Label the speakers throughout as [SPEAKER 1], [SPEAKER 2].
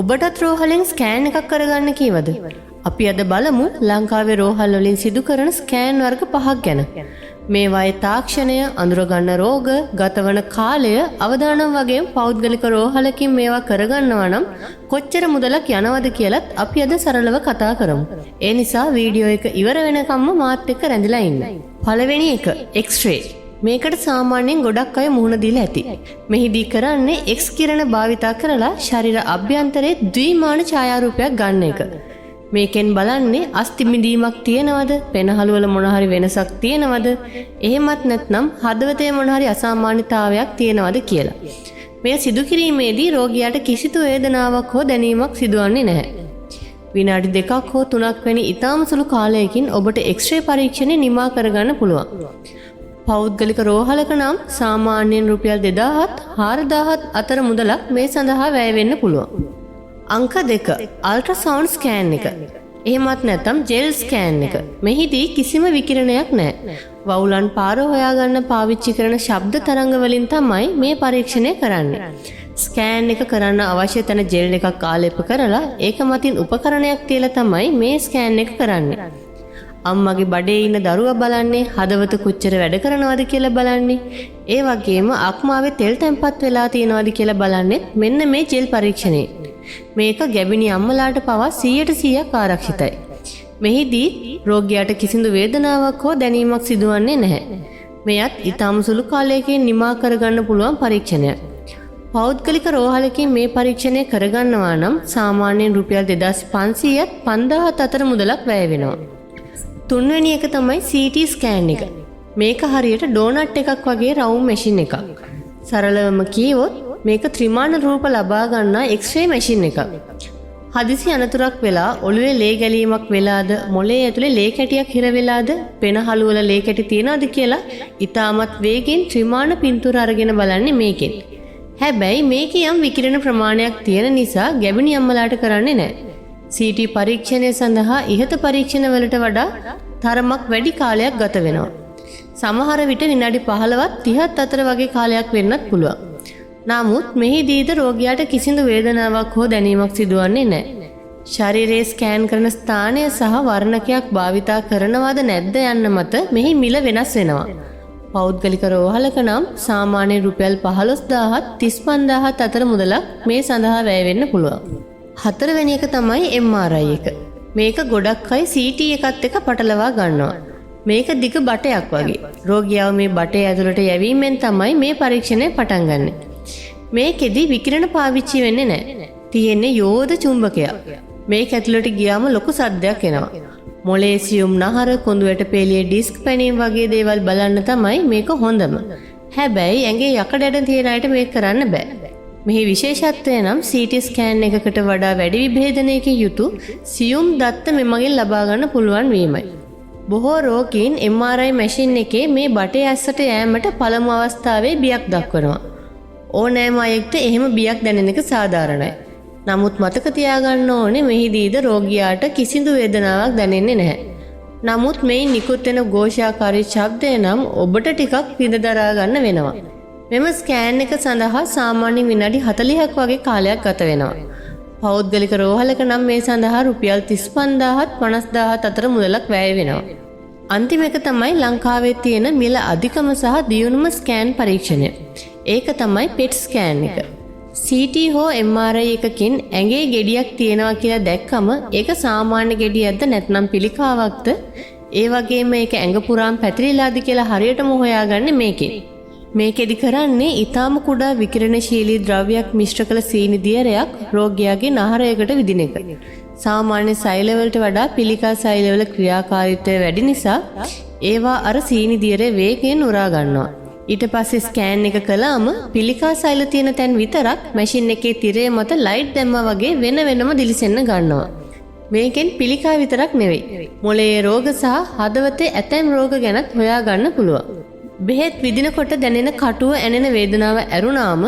[SPEAKER 1] ඔබටත් රෝහලෙන් ස්කෑන් එකක් කරගන්න කීවද? අපි අද බලමු ලංකාවේ රෝහල් වලින් සිදු කරන ස්කෑන් වර්ග පහක් ගැන. මේවායේ තාක්ෂණය, අඳුරගන්න රෝග, ගතවන කාලය, අවදානම් වගේම පෞද්ගලික රෝහලකින් මේවා කරගන්නවා නම් කොච්චර මුදලක් යනවද කියලත් අපි අද සරලව කතා කරමු. ඒ නිසා වීඩියෝ එක ඉවර වෙනකම්ම මාත් එක්ක රැඳිලා ඉන්න. පළවෙනි එක එක්ස්-රේ. මේකට සාමාන්‍යයෙන් ගොඩක් අය මුහුණ දීලා ඇති. මෙහිදී කරන්නේ එක්ස් කිරණ භාවිතා කරලා ශරීර අභ්‍යන්තරයේ ද්විමාන ඡායාරූපයක් ගන්න එක. මේකෙන් බලන්නේ අස්ථි බිඳීමක් තියෙනවද, පෙනහළු වල මොන හරි වෙනසක් තියෙනවද, එහෙමත් නැත්නම් හදවතේ මොන හරි අසාමාන්‍යතාවයක් තියෙනවද කියලා. මෙය සිදු කිරීමේදී රෝගියාට කිසිදු වේදනාවක් හෝ දැනීමක් සිදුවන්නේ නැහැ. විනාඩි 2ක් හෝ 3ක් වැනි ඉතාම සුළු කාලයකින් ඔබට එක්ස්රේ පරීක්ෂණය නිමා කරගන්න පුළුවන්. පෞද්ගලික රෝහලක නම් සාමාන්‍යයෙන් රුපියල් 2000ත් 4000ත් අතර මුදලක් මේ සඳහා වැය වෙන්න පුළුවන්. අංක 2, අල්ට්‍රාසවුන්ඩ් ස්කෑන් එක. එහෙමත් නැත්නම් ජෙල් ස්කෑන් එක. මෙහිදී කිසිම විකිරණයක් නැහැ. වවුලන් පාර හොයාගන්න පාවිච්චි කරන ශබ්ද තරංග වලින් තමයි මේ පරීක්ෂණය කරන්නේ. ස්කෑන් එක කරන්න අවශ්‍ය තැන ජෙල් එකක් ආලේප කරලා, ඒක මතින් උපකරණයක් තියලා තමයි මේ ස්කෑන් එක කරන්නේ. අම්මගේ බඩේ ඉන්න දරුවා බලන්නේ, හදවත කොච්චර වැඩ කරනවද කියලා බලන්නේ. ඒ වගේම අක්මාවේ තෙල් තැන්පත් වෙලා තියෙනවද කියලා බලන්නේ මෙන්න මේ ජෙල් පරීක්ෂණය. මේක ගැබිණි අම්මලාට පවා 100ට 100ක් ආරක්ෂිතයි. මෙහිදී රෝගියාට කිසිදු වේදනාවක් හෝ දැනීමක් සිදුවන්නේ නැහැ. මෙයත් ඉතාම සුළු කාලයකින් නිමා කරගන්න පුළුවන් පරීක්ෂණයක්. පෞද්ගලික රෝහලකින් මේ පරීක්ෂණය කරගන්නවා නම් සාමාන්‍යයෙන් රුපියල් 2500ත් 5000ත් අතර මුදලක් වැය වෙනවා. තුන්වෙනි එක තමයි CT scan එක. මේක හරියට ඩෝනට් එකක් වගේ රවුම් මැෂින් එකක්. සරලවම කීවොත් මේක ත්‍රිමාන රූප ලබා ගන්නා එක්ස්රේ මැෂින් එකක්. හදිසි අනතුරක් වෙලා ඔළුවේ ලේ ගැලීමක් වෙලාද, මොලේ ඇතුලේ ලේ කැටියක් හිර වෙලාද, පෙනහළු වල ලේ කැටි තියනවද කියලා ඉතාමත් වේගෙන් ත්‍රිමාන පින්තූර අරගෙන බලන්නේ මේකෙන්. හැබැයි මේකේ යම් විකිරණ ප්‍රමාණයක් තියෙන නිසා ගැබිණි අම්මලාට කරන්නේ නැහැ. CT පරීක්ෂණය සඳහා ඉහත පරීක්ෂණ වලට වඩා තරමක් වැඩි කාලයක් ගත වෙනවා. සමහර විට විනාඩි 15ත් 30ත් අතර වගේ කාලයක් වෙන්නත් පුළුවන්. නමුත් මෙහිදීද රෝගියාට කිසිදු වේදනාවක් හෝ දැනීමක් සිදුවන්නේ නැහැ. ශරීරයේ ස්කෑන් කරන ස්ථානය සහ වර්ණකයක් භාවිතා කරනවද නැද්ද යන්න මත මෙහි මිල වෙනස් වෙනවා. පෞද්ගලික රෝහලක නම් සාමාන්‍ය රුපියල් 15,000ත් 35,000ත් අතර මුදලක් මේ සඳහා වැය වෙන්න පුළුවන්. හතරවෙනි එක තමයි MRI එක. මේක ගොඩක් අය CT එකත් එක්ක පටලවා ගන්නවා. මේක දිග බටයක් වගේ. රෝගියාව මේ බටේ ඇතුළට යැවීමෙන් තමයි මේ පරීක්ෂණය පටන් ගන්නෙ. මේකෙදි විකිරණ පාවිච්චි වෙන්නේ නැහැ. තියෙන්නේ යෝධ චුම්බකයක්. මේක ඇතුළට ගියාම ලොකු සද්දයක් එනවා. මොලේ සියුම් නහර, කොඳු ඇට පෙළියේ ඩිස්ක් පැනීම් වගේ දේවල් බලන්න තමයි මේක හොඳම. හැබැයි ඇඟේ යකඩ ඇට තියෙන අයට මේක කරන්න බෑ. මෙහි විශේෂත්වය නම් CT scan එකකට වඩා වැඩි විභේදනයකින් යුතු සියුම් දත්ත මෙමගින් ලබා ගන්න පුළුවන් වීමයි. බොහෝ රෝගීන් MRI machine එකේ මේ බටේ ඇස්සට යෑමට පළමු අවස්ථාවේ බියක් දක්වනවා. ඕනෑම අයෙක්ට එහෙම බියක් දැනෙන එක සාධාරණයි. නමුත් මතක තියාගන්න ඕනේ, මෙහිදීද රෝගියාට කිසිදු වේදනාවක් දැනෙන්නේ නැහැ. නමුත් මෙයින් නිකුත් වෙන ඝෝෂාකාරී ශබ්දය නම් ඔබට ටිකක් විඳ දරා ගන්න වෙනවා. මෙම ස්කෑන් එක සඳහා සාමාන්‍ය විනාඩි 40ක් වගේ කාලයක් ගත වෙනවා. පෞද්ගලික රෝහලක නම් මේ සඳහා රුපියල් 35,000ත් 50,000ත් අතර මුදලක් වැය වෙනවා. අන්තිම එක තමයි ලංකාවේ තියෙන මිල අධිකම සහ දියුණුම ස්කෑන් පරීක්ෂණය. ඒක තමයි පෙට් ස්කෑන් එක. CT හෝ MRI එකකින් ඇඟේ ගෙඩියක් තියෙනවා කියලා දැක්කම ඒක සාමාන්‍ය ගෙඩියක්ද නැත්නම් පිළිකාවක්ද, ඒ වගේම ඒක ඇඟ පුරාම පැතිරිලාද කියලා හරියටම හොයාගන්නේ මේකෙන්. මේකෙදි කරන්නේ ඉතාම කුඩා විකිරණශීලී ද්‍රව්‍යයක් මිශ්‍ර කළ සීනි දියරයක් රෝගියාගේ නහරයකට විදින එක. සාමාන්‍ය සෛලවලට වඩා පිළිකා සෛලවල ක්‍රියාකාරීත්වය වැඩි නිසා ඒවා අර සීනි දියරේ වේගයෙන් උරා ගන්නවා. ඊට පස්සේ ස්කෑන් එක කළාම පිළිකා සෛල තියෙන තැන් විතරක් මැෂින් එකේ තිරය මත ලයිට් දැම්මා වගේ වෙන වෙනම දිලිසෙන්න ගන්නවා. මේකෙන් පිළිකා විතරක් නෙවෙයි, මොළයේ රෝග සහ හදවතේ ඇතැම් රෝග ගැනත් හොයා ගන්න පුළුවන්. බෙහෙත් විදිනකොට දැනෙන කටුව ඇනෙන වේදනාව ඇරුණාම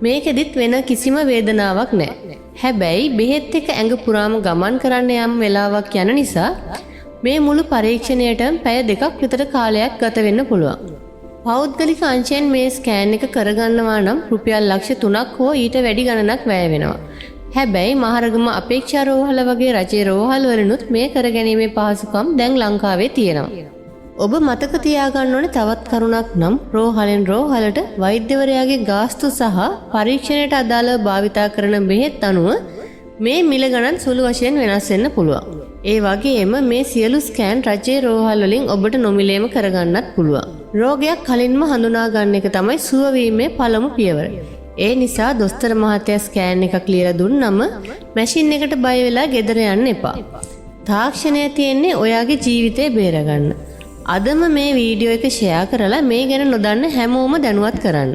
[SPEAKER 1] මේකෙදිත් වෙන කිසිම වේදනාවක් නැහැ. හැබැයි බෙහෙත් එක ඇඟ පුරාම ගමන් කරන්න යම් වෙලාවක් යන නිසා මේ මුළු පරීක්ෂණයටම පැය 2ක් විතර කාලයක් ගත වෙන්න පුළුවන්. පෞද්ගලික අංශයෙන් මේ ස්කෑන් එක කරගන්නවා නම් රුපියල් ලක්ෂ 3ක් හෝ ඊට වැඩි ගණනක් වැය වෙනවා. හැබැයි මහරගම අපේක්ෂා රෝහල වගේ රජයේ රෝහල් වලිනුත් මේ කරගැනීමේ පහසුකම් දැන් ලංකාවේ තියෙනවා. ඔබ මතක තියාගන්න ඕනේ තවත් කරුණක් නම්, රෝහලෙන් රෝහලට වෛද්‍යවරයාගේ ගාස්තු සහ පරීක්ෂණයට අදාළව භාවිතා කරන බෙහෙත් අනුව මේ මිල ගණන් සුළු වශයෙන් වෙනස් වෙන්න පුළුවන්. ඒ වගේම මේ සියලු ස්කෑන් රජයේ රෝහල් වලින් ඔබට නොමිලේම කරගන්නත් පුළුවන්. රෝගයක් කලින්ම හඳුනා ගන්න එක තමයි සුව වීමේ පළමු පියවර. ඒ නිසා දොස්තර මහත්තයා ස්කෑන් එකක් ලියලා දුන්නම මැෂින් එකට බය වෙලා ගෙදර යන්න එපා. තාක්ෂණය තියෙන්නේ ඔයාගේ ජීවිතේ බේරගන්න. අදම මේ වීඩියෝ එක ෂෙයා කරලා මේ ගැන නොදන්න හැමෝම දැනුවත් කරන්න.